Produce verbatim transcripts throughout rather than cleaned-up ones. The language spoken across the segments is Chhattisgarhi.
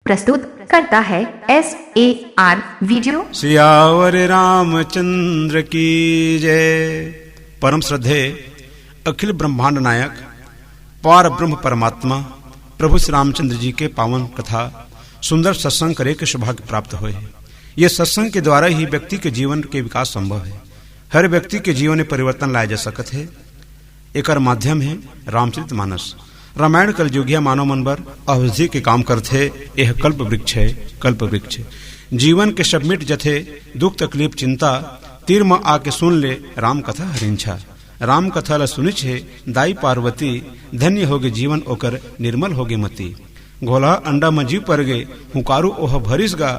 प्रस्तुत करता है S A R video. Siyavar Ramchandra की जय। परम श्रद्धेय अखिल ब्रह्मांड नायक पार ब्रह्म परमात्मा प्रभु श्री रामचंद्र जी के पावन कथा सुंदर सत्संग करे के सौभाग्य प्राप्त होय हे। ये सत्संग के द्वारा ही व्यक्ति के जीवन के विकास संभव हे। हर व्यक्ति के जीवन में परिवर्तन लाया जा सकत हे। एकर माध्यम हे रामचरित मानस। रामायण कलयुगिया मानव मन बर औषधि के काम करथे। यह कल्प वृक्ष हे, कल्प वृक्ष। जीवन के सब मिट जथे, दुख तकलीफ चिंता, तीर म आके सुन ले राम कथा हरिंछा। राम कथा ल सुनिच हे दाई पार्वती, धन्य होगे जीवन ओकर निर्मल होगे मती। घोलहा अंडा म जीव परगे, हुंकारू ओह भरिस गा।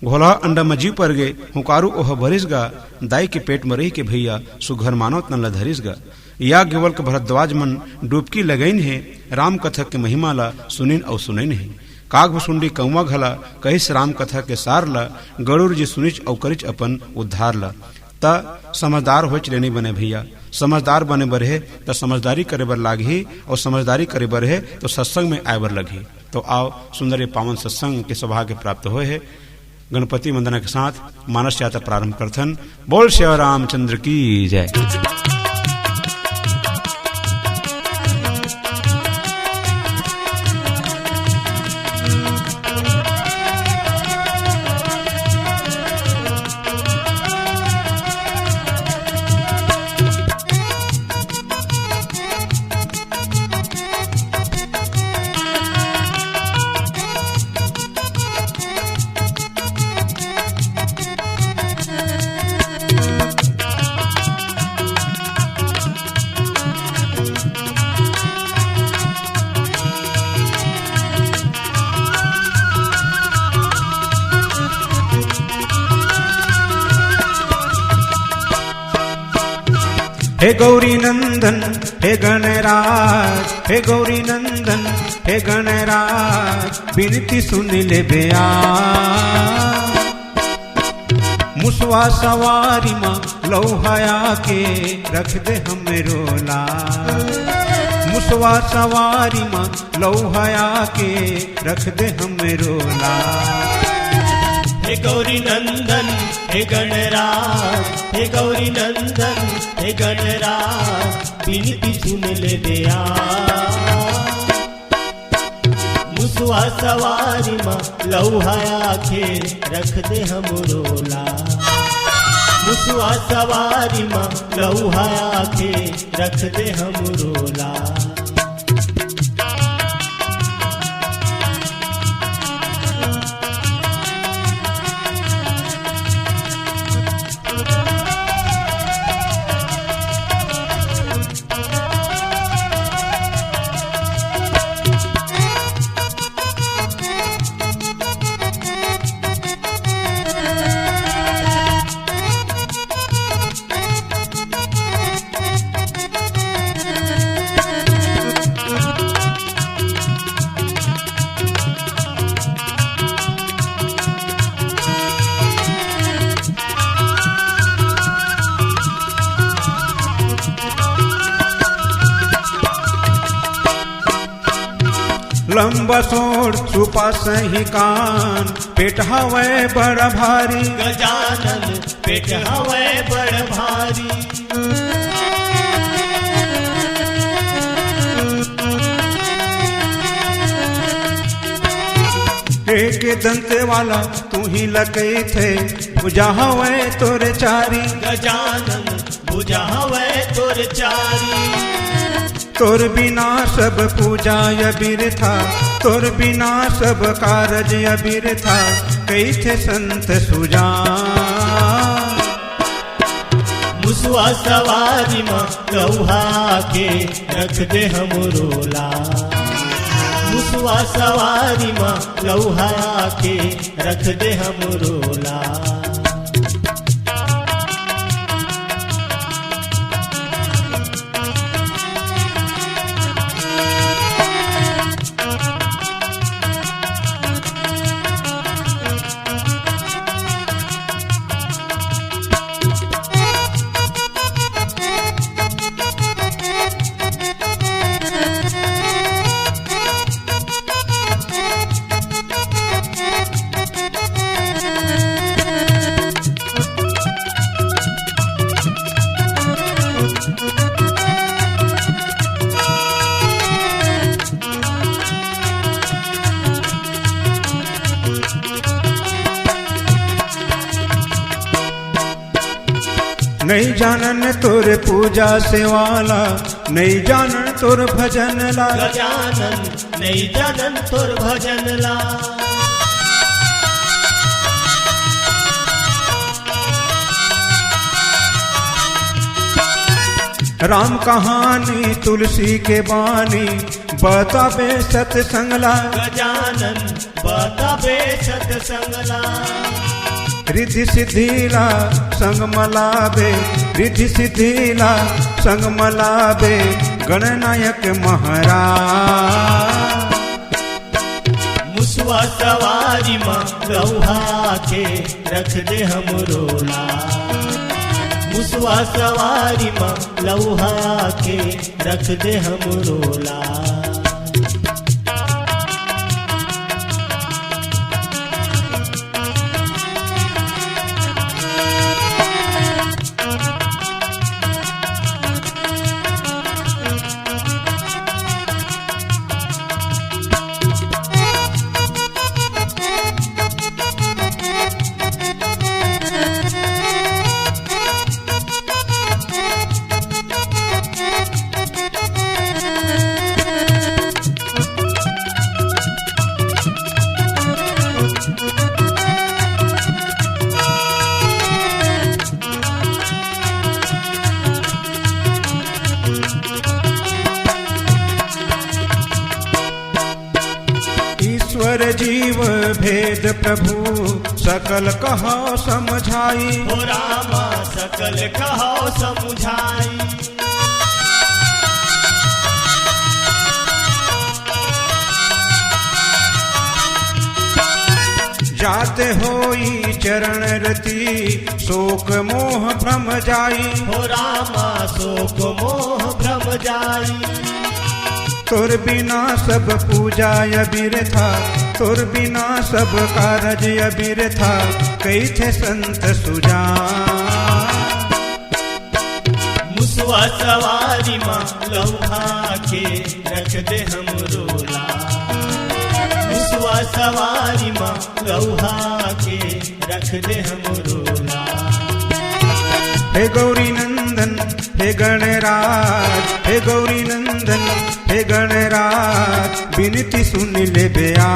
घोलहा अंडा म जीव परगे, हुंकारू ओह भरिस गा। दाई के पेट म रहि के भैया, सुघर मानव तन ल धरिस गा। याज्ञवल्क भरद्वाज मन डुबकी लगइन हे, राम कथा के महिमा ल सुनिन अउ सुनइन हे। काग भुसुंडी कौवा घला कहिस राम कथा के सार ल, गरुड़ जी सुनिच अउ करिच अपन उद्धार ल। त समझदार होच ले नइ बने भैया, समझदार बने बर हे त समझदारी करे बर लागही, अउ समझदारी करे बर हे तो सत्संग में आए बर लगही। तो आओ, सुंदर ये पावन सत्संग के सौभाग्य प्राप्त होय हे। गणपति वंदना के साथ मानस यात्रा प्रारंभ करथन। बोल श्री रामचंद्र की जय। हे गौरी नंदन, हे गणराज, हे गौरी नंदन, हे गणराज, बिनती सुन ले बेया। मुसवा सवारी म लौहया के रख दे हमरो ला। मुसवा सवारी म लौहया के रख दे हमरो ला। हे गौरी नंदन, हे गणराज, हे गौरी नंदन, हे गणराज, बिनती सुन ले बेया। मुसवा सवारी म लौहया के रख दे हमरो ला। मुसवा सवारी म लौहया के रख दे हमरो ला। लंबा सोंड़ सुपा सही कान, पेट हवय बड़ भारी। गजानन पेट हवय बड़ भारी। एक दंत वाला तुही ल कहिथे, भुजा हवय तोर चारी। गजानन भुजा हवय तोर चारी। तोर बिना सब पूजा अबिरथा, तोर बिना सब कारज अबिरथा, कहिथे संत सुजान। मुसवा सवारी म लौहा के रख दे हमरो ला। मुसवा सवारी म लौहा के रख दे हमरो ला। नइ जानन तोर पूजा सेवा ला, नइ जानन तोर भजन ला। गजानन, नइ जानन तोर भजन ला। राम कहानी तुलसी के बानी, बताबे सतसंग ला। गजानन, बताबे सतसंग ला। रिद्धि सिद्धि ला संग म लाबे, रिद्धि सिद्धि ला संग म लाबे, गणनायक महाराज। मुसवा सवारी म लउहा के रख दे हमरो ला। मुसवा सवारी म लउहा के रख दे हमरो ला। ईश्वर जीव भेद प्रभु सकल कहो समझाई। हो रामा, सकल कहो समझाई। जाते होई चरण रति, शोक मोह भ्रम जाई। हो रामा, शोक मोह भ्रम जाई। तोर बिना सब पूजा अबिरथा, तोर बिना सब कारज अबिरथा, कहिथे संत सुजान। मुसवा सवारी मा लउहा के रख दे हमरो ला। मुसवा सवारी मा लउहा के रख दे हमरो ला। हे गौरी नंदन, हे गणराज, हे गौरी नंदन, हे गणराज, बिनती सुन ले बेया।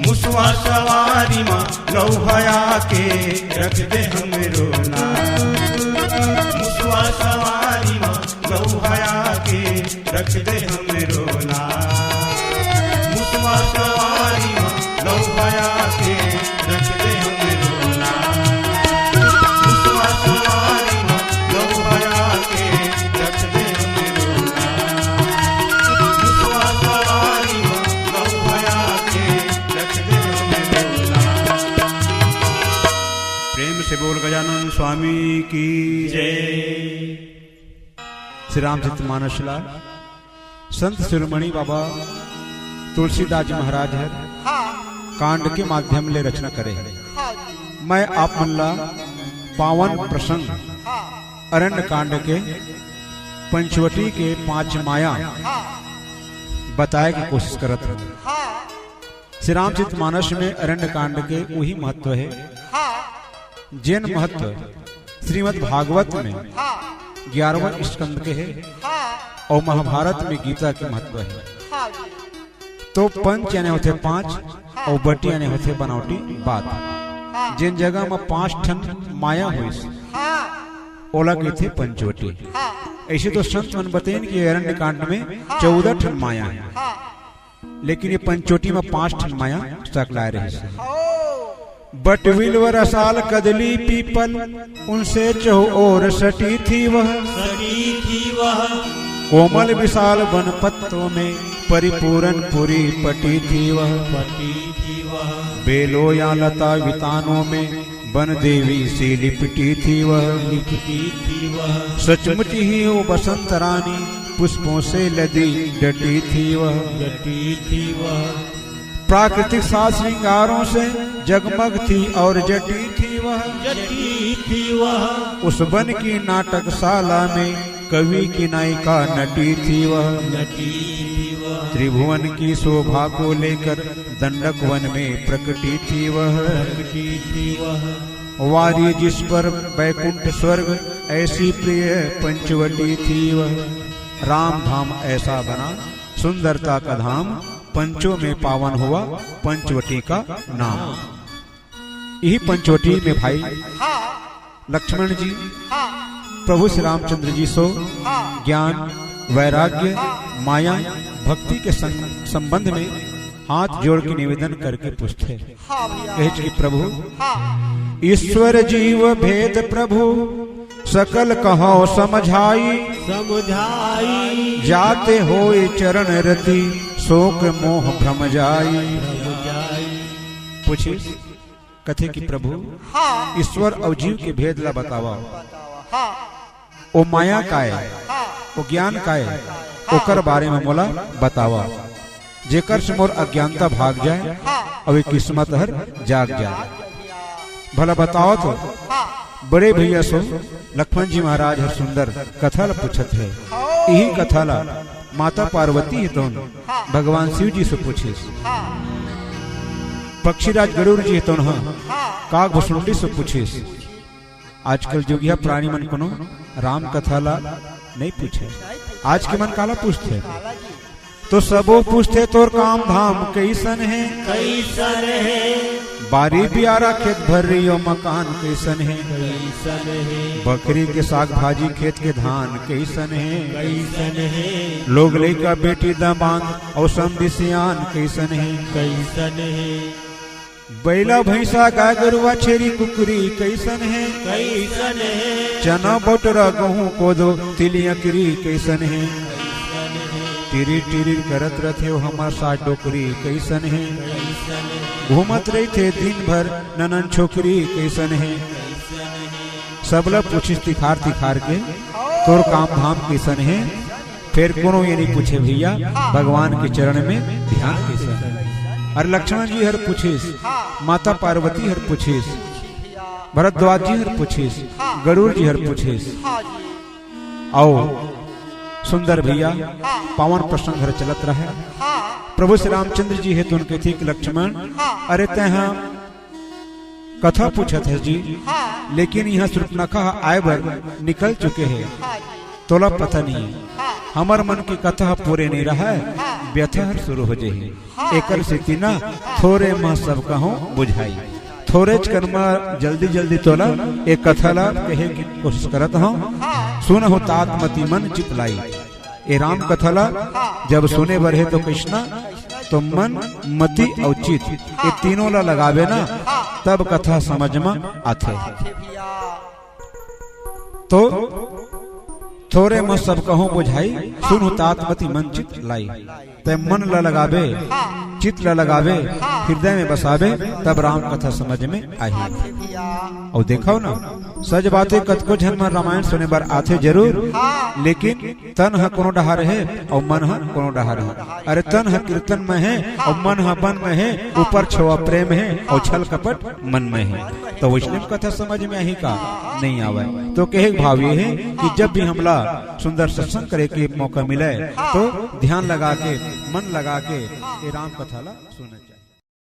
मुसवा सवारी मा लौहया के रख दे हमरो ला। मुसवा सवारी मा लौहया के रख दे हमरो ला। मुसवा सवारी मा लौहया के रख दे हमरो ला। मुसवा सवारी मा लौहया के रख दे हमरो ला। मुसवा सवारी मा लौहया के रख दे हमरो ला। प्रेम से बोल गजानन स्वामी की जय। श्री रामचरित मानस ला संत शिरोमणि बाबा तुलसीदास जी महाराज हर हाँ। कांड के माध्यम ले रचना करे हे। हाँ जी। मैं आप मन ला पावन प्रसंग हाँ। अरण्य कांड के पंचवटी के पांच माया हाँ। बताए के कोशिश करत हूँ। हाँ। श्री रामचरित मानस में अरण्य कांड के वही महत्व हे। हाँ। जेन महत्व श्रीमद् भागवत में हाँ। ग्यारहवाँ स्कंद के हे हाँ। और महाभारत में गीता के महत्व हे। हाँ जी। तो पंच यानी होथे पांच हाँ। और वटी यानी होथे बनावटी बात। हाँ। जेन जगह में पांच ठन माया होइस, हाँ। ओला कहिथे पंचवटी। हाँ। ऐसे तो संत मन बतेन कि अरण्य कांड में हाँ। चौदह ठन माया हे। हाँ। लेकिन ये पंचवटी में पांच ठन माया सकलाए रहिस। बट बिल्व रसाल कदली पीपल, उनसे चहुओर सटी थी वह। सटी थी वह। कोमल विशाल वन पत्तों में, परिपूरन पुरी पटी थी वह। पटी थी वह। बेलो या लता वितानों में, बन देवी सी लिपटी थी वह। लिपटी थी वह। सचमुच ही वो बसंत रानी, पुष्पों से लदी डटी थी वह। डटी थी वह। प्राकृतिक साज श्रृंगारों से जगमग थी और जटी थी वह। जटी थी वह। उस वन की नाटकशाला में कवि की नायिका नटी थी वह। नटी थी वह। त्रिभुवन की शोभा को लेकर दंडक वन में प्रकटी थी वह। प्रकटी थी वह। वारी जिस पर बैकुंठ स्वर्ग, ऐसी प्रिय पंचवटी थी वह। राम धाम ऐसा बना, सुंदरता का धाम, पंचों में पावन हुआ पंचवटी का नाम। यही पंचवटी में भाई हाँ। लक्ष्मण जी हाँ। प्रभु श्री रामचंद्र जी सो हाँ। ज्ञान, वैराग्य, हाँ। माया, भक्ति के सं-, संबंध में हाथ जोड़ के निवेदन करके पूछथे। हाँ भैया। कहे कि प्रभु, हाँ। ईश्वर जीव भेद प्रभु सकल कहो समझाई। समझाई। जाते होए चरण रति शोक मोह भ्रम जाई। भ्रम जाई। पूछिस, कथे कि प्रभु, हाँ। ईश्वर अउ जीव के भेद ला बतावा। बतावा। हाँ। ओ माया काय, हाँ। ओ ज्ञान काय, हाँ। ओकर बारे में मोला बतावा, जेकर से मोर अज्ञानता भाग जाए हाँ। अउ ये किस्मत हर जाग जाए। भला बताओ तो, हाँ। बड़े भैया सो लक्ष्मण जी महाराज हर सुंदर कथा ला पूछत हे। हाँ। यही कथा ला माता पार्वती हे तोन हाँ। भगवान शिव जी से पूछिस। हाँ। पक्षीराज गरुड़ जी हे तोन हा हाँ। काग भुसुंडी से पूछिस। आजकल जोगिया प्राणी मन कोनो राम कथा ला नहीं पूछे। आज के मन काला पूछथे? तो सबो पूछथे, तोर काम धाम कैसन हे? कैसन हे? बारी बियारा खेत भर्री अउ मकान कैसन हे? कैसन हे? बखरी के साग भाजी खेत के धान कैसन हे? कैसन हे? लोग लइका बेटी दमांद अउ समधी सियान कैसन हे? कैसन हे? बैला भैंसा गाय गरुवा छेरी कुकरी कैसन हे? कैसन हे? चना बटरा गहूं कोदो तिली अकरी कैसन हे? टिरी टिरी करत रथे ओ हमर सास डोकरी कैसन हे? कैसन हे? घूमत रहिथे दिन भर ननन छोकरी कैसन हे? कैसन हे? सबला पूछिस तिखार तिखार के, तोर काम धाम कैसन हे? फेर कोनो ये नहीं पूछे भैया, भगवान के चरण में ध्यान कैसन हे? अउ लक्ष्मण जी हर पूछिस, माता पार्वती हर पूछिस, भरद्वाज जी हर पूछिस, गरुड़ जी हर पूछिस। अउ सुंदर भैया पावन प्रसंग हर चलत रहे। प्रभु श्री रामचंद्र जी हे तो उनके ठीक लक्ष्मण, अरे तैं हा कथा पूछत हस जी, हाँ। लेकिन इहाँ सूर्पनखा ह आए बर निकल चुके हे, हाँ। तोला पता नहीं हे। हाँ। हमर मन के कथा ह पूरे नहीं रहय, हाँ। व्यथा हर शुरू हो जाही। हाँ। एकर सेती ना हाँ। थोरे म सब कहूँ बुझाई। थोरेच कन म जल्दी जल्दी तोला ए कथा ला कहे के कोशिश करत हूँ। हाँ। सुनहु तात मति मन चित लाई। ए राम कथा ला जब सुने बर हे तो कइसना, तो मन, मति अउ चित, ए तीनों ला लगाबे ना, तब कथा समझ म आथे। तो थोरे म सब कहूँ बुझाई, सुनहु तात मति मन चित लाई। तैं मन ला लगाबे, चित ला लगाबे, हृदय में बसाबे, तब राम कथा समझ में आही। अउ देखव ना, सच बात हे, कतको झन मन रामायण सुने बर आथे जरूर, लेकिन तन ह कोनो डहार हे अउ मन ह कोनो डहार हे। अरे, तन ह कीर्तन में हे अउ मन ह बन में हे, ऊपर छवा प्रेम हे अउ छल कपट मन में हे। तो वैष्णव कथा समझ में आही का? नहीं आवय। तो कहे के भाव ये हे कि जब भी हमला सुंदर सत्संग करे के मौका मिले, तो ध्यान लगा के, मन लगा के ये राम कथा ला सुनना चाहिए।